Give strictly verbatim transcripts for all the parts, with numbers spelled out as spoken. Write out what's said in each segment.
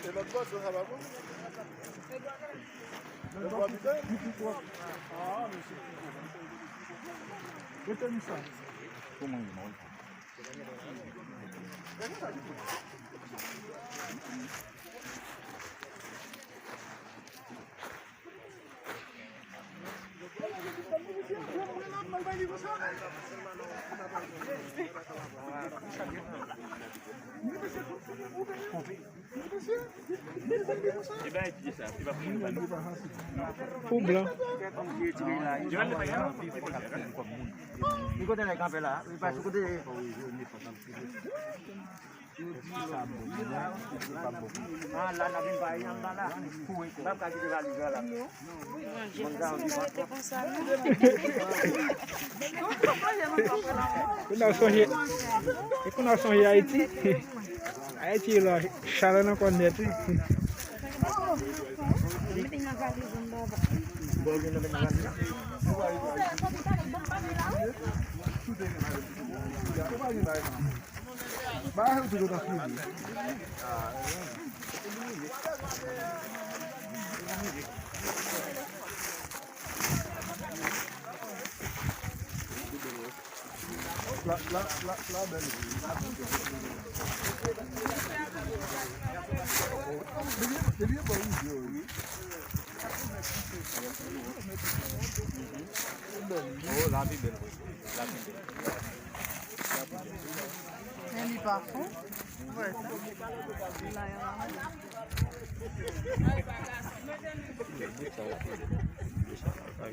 E lòt bò, sa, sa pa bon? Lòt bò, pita? Ah, mesye. Mete m sa. Kòman li, non? Pou blan. Li kote nèg kanpe la? Li pa sou kote. Ah, la, n ap vin pa anba la. N ap ka kite valiz la la. Wi, Bondye, fè sa, se pa rete konsa, non. Kounye a sonje, e kounye a sonje Ayiti. Ayiti la, chalè nan kò nèt, wi. Mete nan valiz, anba. Bon, gen nan valiz la. La, la, la, la, bèl. Depi, depi bon, wi, wi. Oh, la pi bèl, wi. La pi bèl. Men li pa fon.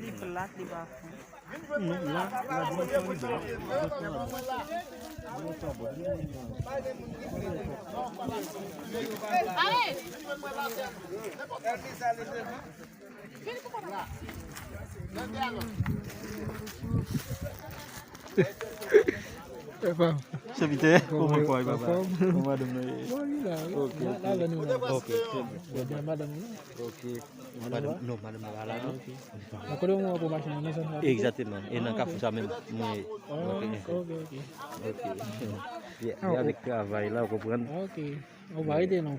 Li plat, li pa fon. Non, la, la dimansyon li bèl. Dimansyon bon. Sèvitè, kòman kò a ye, papa? Kòman madanm nan ye? Bon, li la, wi. Ok, la, la, nou la. Ok, trè byen. Bon, madanm nan. Ok. Madanm, non, madanm nan pa la, non. Nan kote w wè pou machin nan, nan zòn sa? Egzakteman. E nan kafou sa menm, mwen ye. Ah, ok, ok. Ok. E, e avèk travay la, ou konprann? Ok. Ou pa rete non,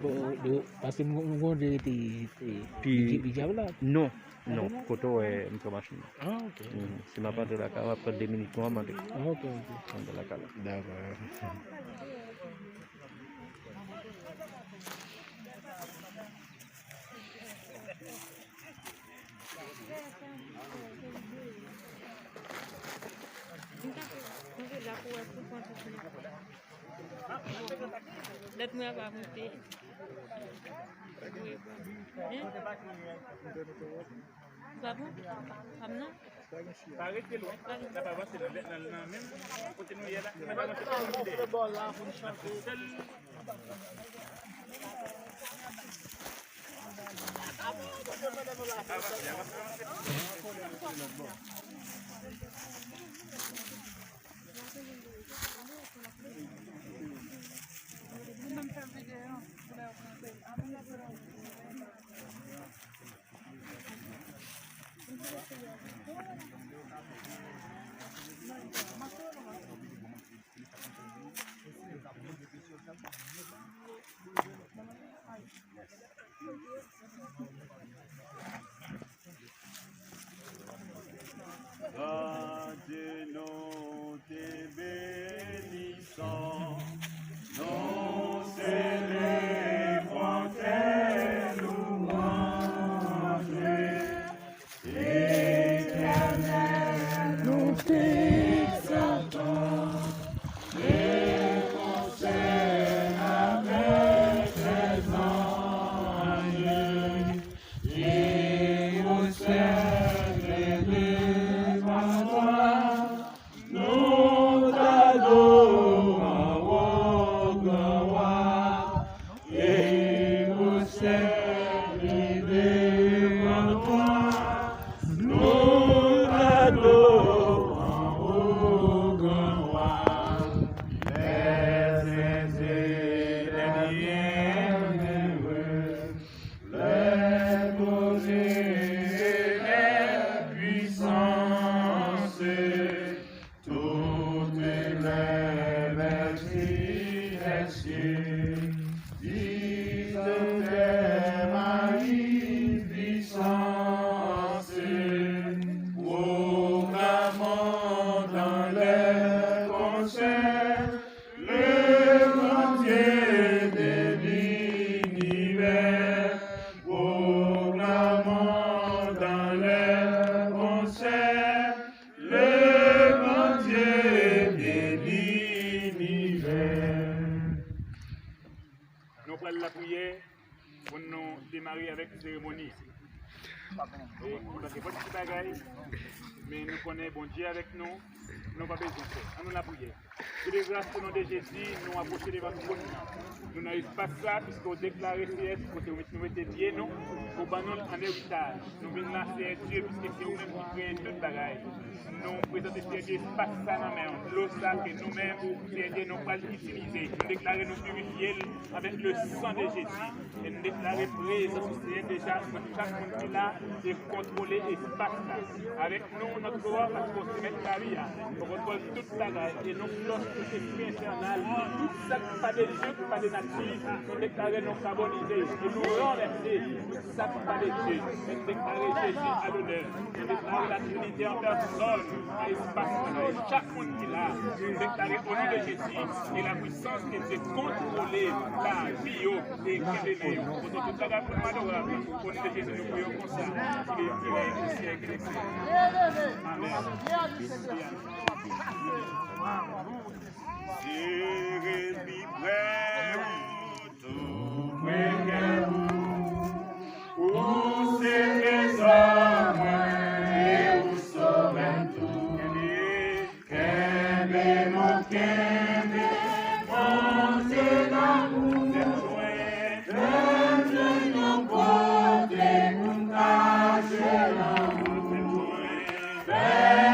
paske nou, nou konn rete, e, pi, pi djab la. Non, non, kote w wè m pran machin nan. Ah, ok. Mhm. Si m ap antre lakay, m ap pran de minit, twa, m antre. Ah, ok, ok. M antre lakay la. Dakò. Lèt mwen ap monte. Hein? Sa bon? Pa m non? Pa rete lwen. N ap avanse nan, nan, nan menm kote nou ye la. N ap avanse pou nou vide. Sèl Bondye, nou te beni, nou selebre w. Senyè pwisan, se tout lè bèl tristès. Dizantè magnifisan, se pwoklamon dan lè konsè. Le Bondye de linivè, pwoklamon dan lè konsè, le Bondye de linivè. Nou pral lapriyè pou nou demare avèk seremoni. E, nou pa gen pòt ti bagay, men nou konnen Bondye avèk nou, nou pa bezwen pè. Ann nou lapriyè. Bondye gras, o non de Jezi, nou apwoche devan twòn nan. Nou nan espas la, piske w deklare se espas kote w mete nou mete pye nou, ou ban nou l an eritaj. Nou vin la, Seyè Dye, piske se ou menm ki kreye tout bagay. Nou prezante, Seyè Dye, espas sa nan men w. Dlo sa ke nou menm, Seyè Dye, nou pral itilize. Nou deklare nou pirifye l avèk le san de Jezi. E n deklare prezans ou, Seyè, deja nan chak moun ki la e kontwole espas la. Avèk nou, nan glwa, paske w se mèt lavi a. Ou kontwole tout bagay. E nou flòs tout espri enfènal, tout sa ki pa de Dye, ki pa de nati, nou deklare nou kabonize. E nou ranvèse tout sa ki pa de Dye. E n deklare Jezi a lonè. E n deklare la Trinite an pèsòn nan espas la. E chak moun ki la, n deklare o non de Jezi, e la pwisans ke Dye kontwole lavi yo e kenbe men yo. Kote tout bagay pou nou adorab, o non de Jezi, nou priye w konsa. Ki viv, ki rèy pou syèk e syèk. Amèn. Sere pi prè ou, tou pre kè ou. Ou se trezò mwen e ou sovè m tou. Kenbe mwen, kenbe, Bondye lanmou. Fè m jwenn yon kote pou m kache lanmou. Fè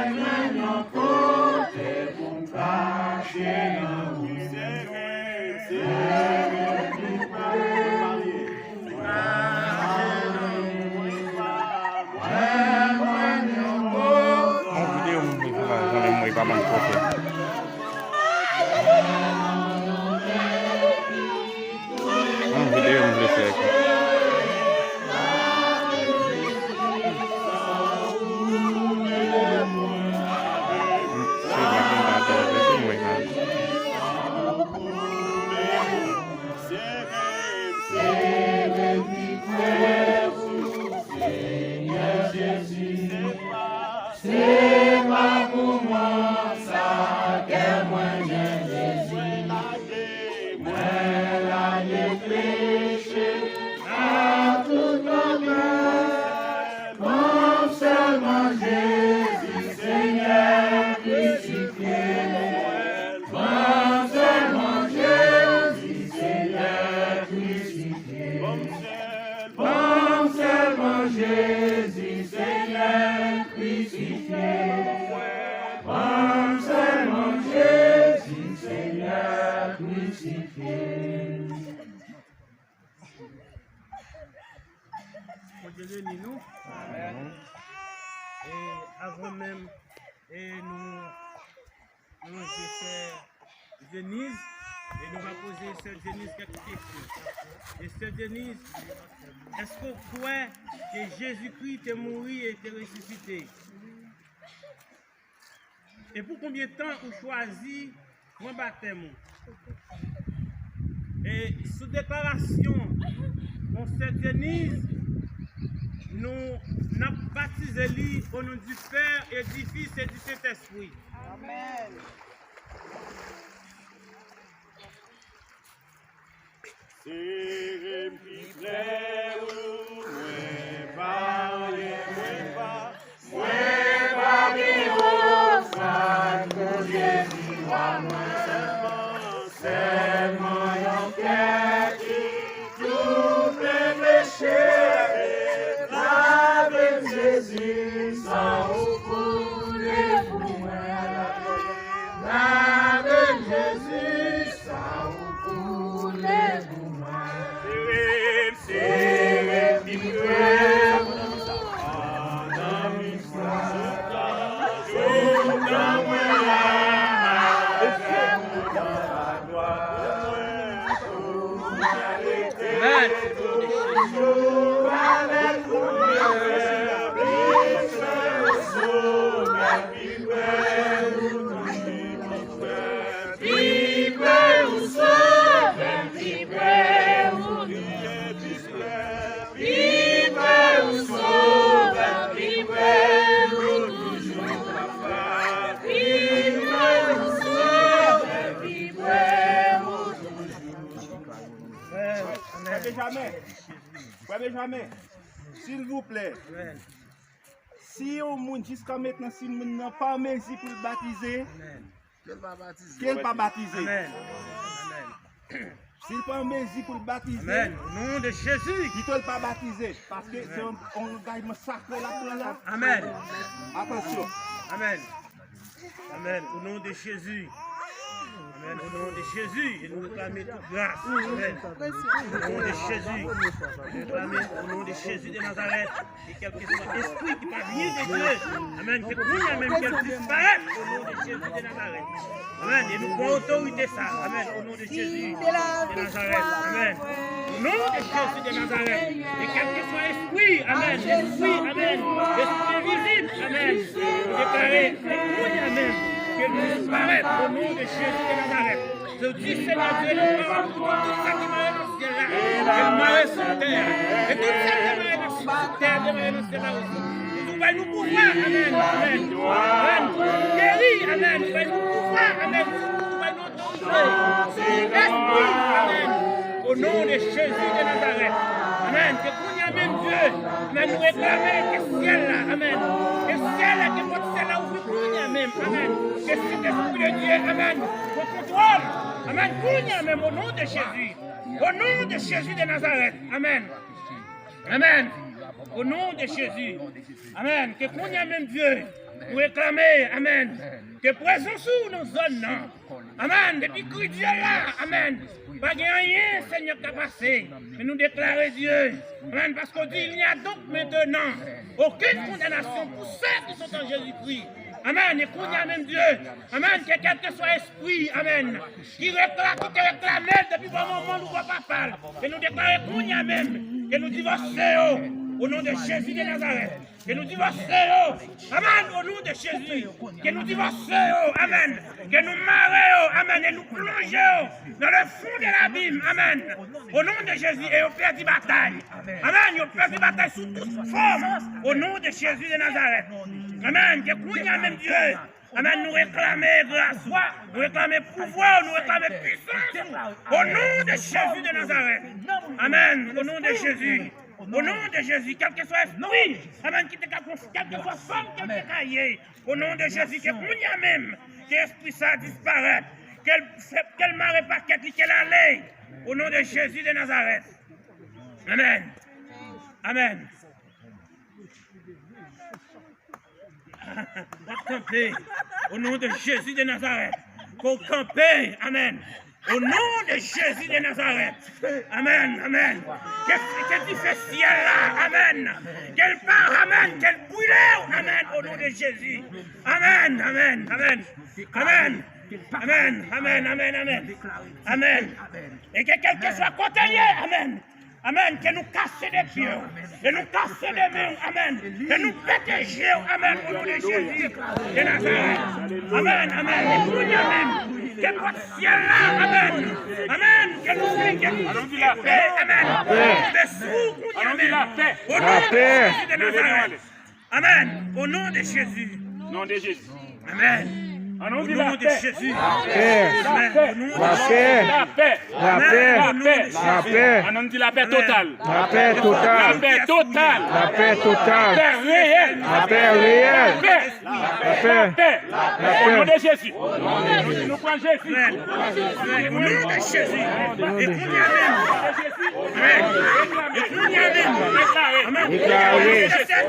m jwenn yon kote pou m kache lanmou. Sere, sere pi prè. Yon videyo m vle fè la, zanmi m, mwen pa ban m kote. Yon videyo m vle fè. Se la m ta fè, se mwen la. Sere pi prè ou, Senyè Jezi. Se pa pou mwen sa kè mwen gen, Jezi. Mwen lage peche a tout lòt. Ban m sèlman Jezi, Senyè krisifye. Ban m sèlman Jezi, Senyè krisifye. Ban m sèlman Jezi, Senyè krisifye. Ban m sèlman Jezi, Senyè krisifye. Bondye beni nou. Amèn. E avan menm, e nou, nou lonje sè Denise, e nou va poze sè Denise kèk kesyon. E sè Denise, èske w kwè ke Jezikri te mouri e te resisite? E pou konbyen tan ou chwazi pran batèm ou? E sou deklarasyon Monsè Denise, nou n ap batize li o non di Pè e di Fis e di Sentespri. Amèn. Sere m pi prè ou, mwen pa anyen, mwen pa, mwen pa gen ofrann pou Jezi wa mwen. Sèlman, sèlman yon kè ki tou plen peche. Lave m Jezi, san ou koule pou mwen. Lave m Jezi, san ou koule pou mwen. Sere m, sere m Jamè. Silvouplè. Si yon moun jiska mentnan, si moun nan pa an mezi pou l batize, ke l pa batize. Ke l pa batize. Si l pa an mezi pou l batize, Amèn. O non de Jezi. Pito l pa batize, paske se yon, yon angajman sakre l ap pran la. Amèn. Atansyon. Amèn. Amèn. O non de Jezi. Amèn. O non de Jezi. E nou reklame tout gras. Amèn. O non de Jezi. Nou reklame o non de Jezi de Nazarèt. E kèlkeswa espri ki pa vini de Dye, amèn, ke kounye a menm ke l disparèt o non de Jezi de Nazarèt. Amèn. E nou pran otorite sa, amèn, o non de Jezi de Nazarèt. Amèn. O non de Jezi de Nazarèt. E kèlkeswa espri, amèn, espri, amèn, espri envizib, amèn, nou deklare ke kounye a menm ke l disparèt o non de Jezi de Nazarèt. Yo di, Senyè Dye, li pawòl pou di tout sa ki mare nan syèl la, ke l mare sou tè a. E tout sa ki mare nan sou tè a, ki mare nan syèl la osi. Ou di, ou bay nou pouvwa, amèn, amèn. Amèn. Ou geri, amèn. Ou bay nou pouvwa, amèn. Ou bay nou otorite sou espri, amèn. O non de Jezi de Nazarèt. Amèn. Ke kounye a menm, Dye, amèn, nou reklame ke syèl la, amèn. Ke syèl la, ke pòt syèl la ouvri kounye a menm, amèn. Ke Sentespri de Dye, amèn, pran kontwòl. Amèn. Kounye a menm, o non de Jezi. O non de Jezi de Nazarèt. Amèn. Amèn. O non de Jezi. Amèn. Ke kounye a menm, Dye, nou reklame, amèn, ke prezans ou nan zòn nan. Amèn. Depi kri Dye la, amèn, pa gen anyen, Senyè, k ka pase. Men nou deklare, Dye, amèn, paske w di, il n'y a donc maintenant aucune condamnation pour ceux qui sont en Jésus-Christ. Amèn. E kounye a menm, Dye, amèn, ke kèlkeswa espri, amèn, ki rekla-, ki te reklame l depi bò manman l ou bò papa l, ke nou deklare kounye a menm ke nou divòse yo o non de Jezi de Nazarèt. Ke nou divòse yo, amèn, o non de Jezi. Ke nou divòse yo, amèn. Ke nou mare yo, amèn, e nou plonje yo dans le fond de l'abîme, amèn, o non de Jezi. E yo pèdi batay, amèn. Yo pèdi batay sou tout fòm o non de Jezi de Nazarèt. Amèn. Ke kounye a menm, Dye, amèn, nou reklame gras ou, nou reklame pouvwa ou, nou reklame pwisans ou, o non de Jezi de Nazarèt. Amèn. O non de Jezi. O non de Jezi, kèlkeswa espri, amèn, ki te ka konf-, kèlkeswa fòm ke l te ka ye, o non de Jezi, ke kounye a menm, ke espri sa a disparèt, ke l fè, ke l mare pakèt li, ke l ale, o non de Jezi de Nazarèt. Amèn. Amèn. W ap kanpe. O non de Jezi de Nazarèt. Ke w kanpe. Amèn. O non de Jezi de Nazarèt. Amèn, amèn. Ke, ke dife syèl la, amèn, ke l pa, amèn, ke l brile w, amèn, o non de Jezi. Amèn, amèn, amèn. Amèn. Amèn, amèn, amèn, amèn. Amèn. E ke kèlkeswa kote l ye, amèn. Amèn. Ke nou kase de pye w. E nou kase de men w. Amèn. E nou pete je w. Amèn. O non de Jezi de Nazarèt. Amèn. Amèn. E kounye a menm, ke pòt syèl la. Amèn. Amèn. Ke nou, ke nou epe. Amèn. Ke sou kounye a menm. O non de Jezi de Nazarèt. Amèn. O non de Jezi. Non de Jezi. Amèn. Ann nou di lapè. Lapè. Lapè. Lapè. Lapè. Ann nou di lapè total. Lapè total. Lapè total. Lapè total. Lapè reyèl. Lapè reyèl. Lapè. Lapè. Lapè. O non de Jezi. Nou pran Jezi. Amèn. O non de Jezi. E kounye a menm. Amèn. E kounye a menm. Deklare. Deklare.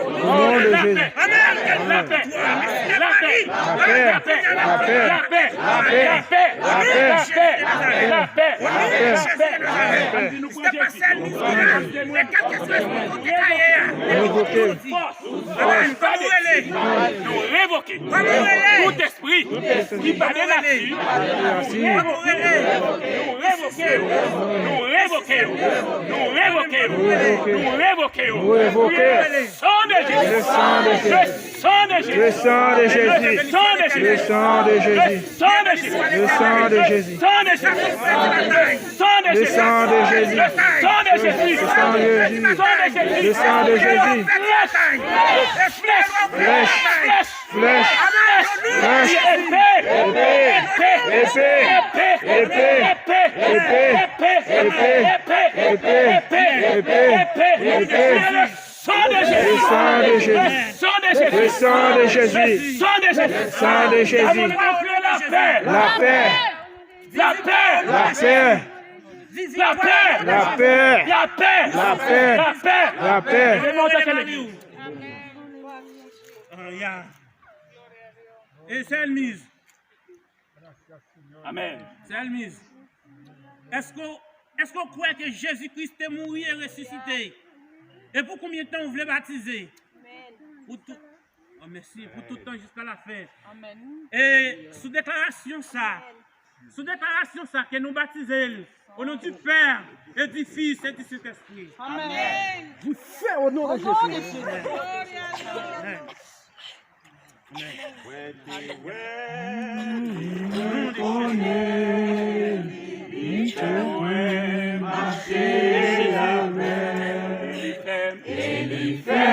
O non de Jezi. Amèn. Lapè. Lapè. Lapè. Lapè. Lapè. Lapè. Lapè. Amèn. Kèlkeswa espri kote ka ye a. Nou revoke. Amèn. Kòman w rele? Nou revoke. Kòman w rele? Tout espri ki pa de nati, nou revoke. Nou revoke. Nou revoke. Nou revoke. Le sang de Jésus. Le sang de Jésus. Le sang de Jésus. Le sang de Jésus. Le sang de Jésus. Le sang de Jésus. Le sang de Jésus. Le sang de Jésus. Le sang de Jésus. Le sang de Jésus. Le sang de Jésus. Flèch. Flèch. Flèch. Flèch. Epe. Epe. Epe. Epe. Épée, épée, épée. Le sang de Jésus. Le sang de Jésus. Le sang de Jésus. Le sang de Jésus. Le sang de Jésus. La paix. La paix. La paix. La paix. La paix. La paix. La paix. Alelouya. E sèl miz. Amen. Sèl miz. Èske w, èske w kwè ke Jezi Kris te mouri e resisite? E pou konbyen tan w vle batize? Pou tout, oh, mèsi, pou tout tan jiska lafen. E sou deklarasyon sa, sou deklarasyon sa ke nou batize l, au nom du Père et du Fils et du Saint-Esprit. Amen. Dife, au nom de Jésus. Amen. Mwen te wè li, mwen konnen li, li fè mwen mache avè l. E li fè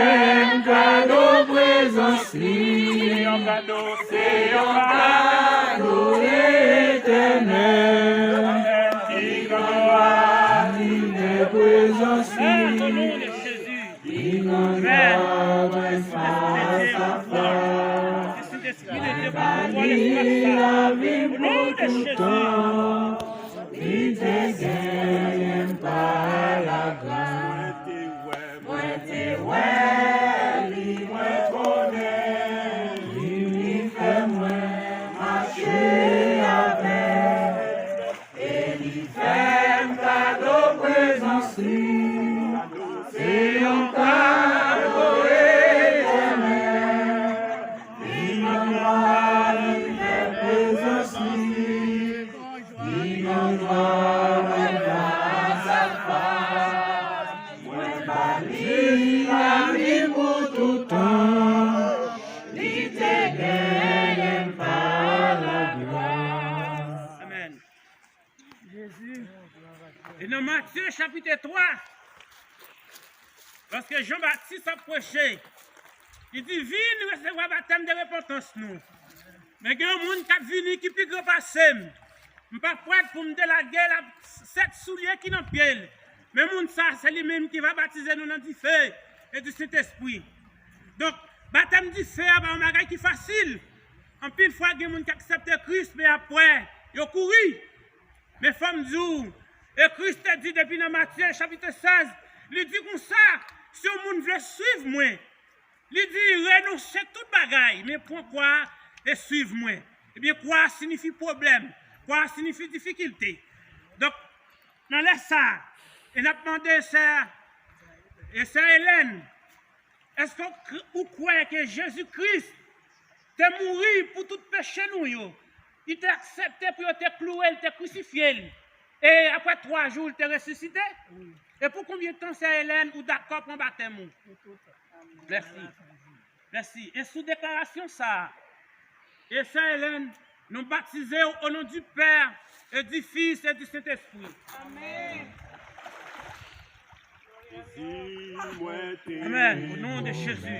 m kado prezans li. Se yon kado, se yon kado etènèl. Ki glwa li nan prezans li. Li nan jwa mwen fas a fas. Mwen ba li lavi m pou toutan. Li te genyen m pa lagras. Mwen te wè li, mwen konnen li, li fè mwen mache avè l. E li fè m kado prezans li. Se yon kado etènèl. Li nan glwa, li fè prezans li. Li nan jwa, li fas a fas. Mwen ba li lavi m pou toutan. Li te genyen m pa lagras. Amen. E nan Matye chapit twa, lòske Jan Batis ap preche, li di, vin resevwa batèm de repantans nou. Men gen yon moun k ap vini ki pi gran pase m. M pa prèt pou m delage l ak sèt soulye ki nan pye l. Men moun sa, se li menm ki va batize nou nan dife e di Sentespri. Donk, batèm dife a pa yon bagay ki fasil. Anpil fwa, gen moun ki aksepte Kris, men apre, yo kouri. Men fò m di w, e Kris te di depi nan Matye chapit sèz, li di konsa, si yon moun vle suiv mwen, li di, renonse tout bagay, men pran kwa a e suiv mwen. Ebyen, kwa a siyifi pwoblèm, kwa a siyifi difikilte. Donk, nan lè sa a, e n ap mande sè, e sè Elèn, èske w k-, ou kwè ke Jezi Kris te mouri pou tout peche nou yo? Li te aksepte pou yo te klouwe l, te krisifye l. E apre twa jou, li te resisite? E pou konbyen tan, sè Elèn, ou dakò pran batèm ou? Mèsi. Mèsi. E sou deklarasyon sa a, e sè Elèn, nou batize w o non di Pè, e di Fis, e di Sentespri. Amen. Amen. O non de Jezi.